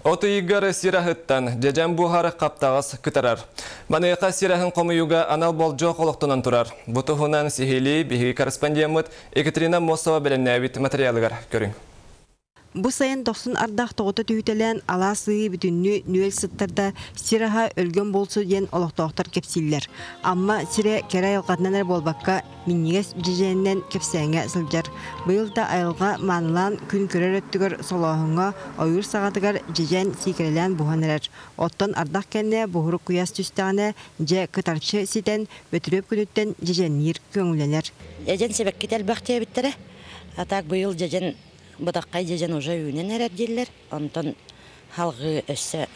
От ыйыгар сир аһыттан дьэдьэн буһар, хаптаҕас кытарар. Маныаха сир аһын хомуйууга анал болдьох олохтонон турар. Бу туһунан сиһилии биһиги корреспондеммыт Екатерина Мосова бэлэмнээбит материалыгар көрүҥ. Бу сайын дохсун ардах тоҕута түһүтэлээн алаас сыһыы бүтүннүү нүөл сыттарда сир аһа өлгөм буолсу диэн олохтоохтор кэпсииллэр. Амма сирэ кэрэ айылҕатынан эрэ буолбакка минньигэс дьэдьэнинэн кэпсээҥҥэ сылдьар. Быйыл да айылҕа маанылаан күн көрөр өттүгэр солооһуҥҥа ойуур саҕатыгар дьэдьэн сиикэрэлээн буһан эрэр. Оттон ардах кэннэ буһурук куйаас түстэҕинэ дьэ кытарчы ситэн Бөтүрүөп күнүттэн дьэдьэнниир көҥүллэнэр. Дьэдьэн сибэккитэ элбэх диэбиттэрэ. А так быйыл дьэдьэн бытаххай дьэдьэн уже үүнэн эрэр дииллэр. Онтон халҕыы өссө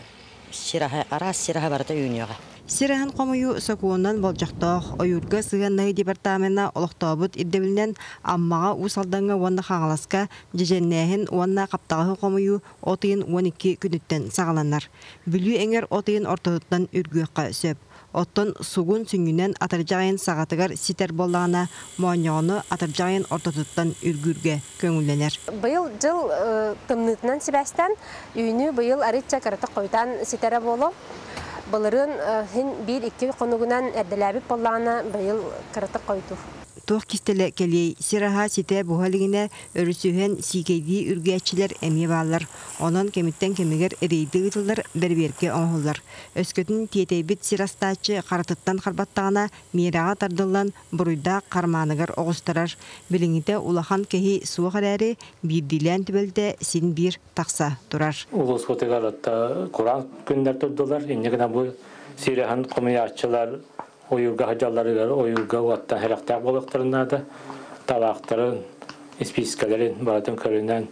сир аһа, араас сир аһа барыта үүнүөҕэ. Сир аһын хомуйуу сокуонунан болдьохтоох. Ойуурга сыһыаннаһыы департамена олохтообут ирдэбилинэн Аммаҕа, Уус Алдаҥҥа уонна Хаҥаласка дьэдьэннээһин уонна хаптаҕаһы хомуйуу от ыйын 12 күнүттэн саҕаланар. Бүлүү эҥэр от ыйын ортотуттан үргүөххэ сөп. Оттон сугун сүнньүнэн атырдьах айын саҕатыгар ситэр буоллаҕына, моонньоҕону атырдьах айын ортотуттан үргүүргэ көҥүллэнэр. Быйыл дьыл тымныытынан сибээстээн, үүнүү быйыл арыычча кыратык хойутаан ситэрэ буолуо. Былырыын иһин биир-икки хонугунан эрдэлээбит буоллаҕына, быйыл кыратык хойутуур. Туох кистэлэ кэлиэй, сир аһа ситэ буһа илигинэ өрүсүһэн сиикэйдии үргээччилэр эмиэ бааллар. Онон кэмиттэн кэмигэр рейди ыытыллар, бэрэбиэркэ оҥоһуллар. Өскөтүн тиэтэйбит сир астааччы харатыттан харбаттаҕына, миэрэҕэ тардыллан буруйдаах хармааныгар оҕустарар. Билиҥҥитэ улахан кэһии суох эрээри, биирдиилээн түбэлтэ син биир тахса турар. Улууспутугар кураан күннэр турдулар. Инньэ гынан бу сир аһын хомуйааччылар ойуурга сылдьалларыгар ойуурга уоттан сэрэхтээх буолуохтарын наада. Талаахтарын, испиискэлэрин барытын көрүнэн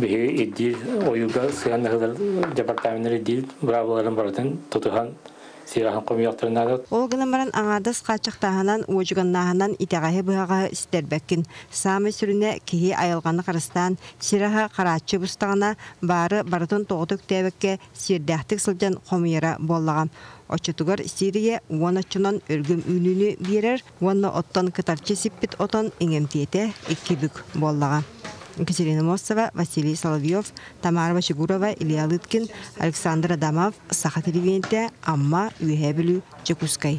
биһиги ирдиир ойуурга сыһыаннаһыылар департаменнар ирдиир быраабыларын барытын тутуһан сир аһын хомуйуохтарын наада. Ол гынан баран аҥаардас хааччахтааһынан, уодьуганнааһынан итэҕэһи-быһаҕаһы ситэрбэккин. Саамай сүрүнэ киһи айылҕаны харыстаан, сир аһа харааччы бустаҕына, баары барытын тоҕута үктээбэккэ сиэрдээхтик сылдьан хомуйара буоллаҕа. Оччотугар Сирия уон оччонон өлгөм үүнүүнү биэрэр уонна оттон кытарчы сиппит отон иҥэмтиэтэ икки бүк буоллаҕа. Екатерина Мостова, Василий Соловьев, Тамара Бочугурова, Илья Лыткин, Александр Адамов, Саха телевидениетэ, Амма, Үөһээ Бүлүү, Дьокуускай.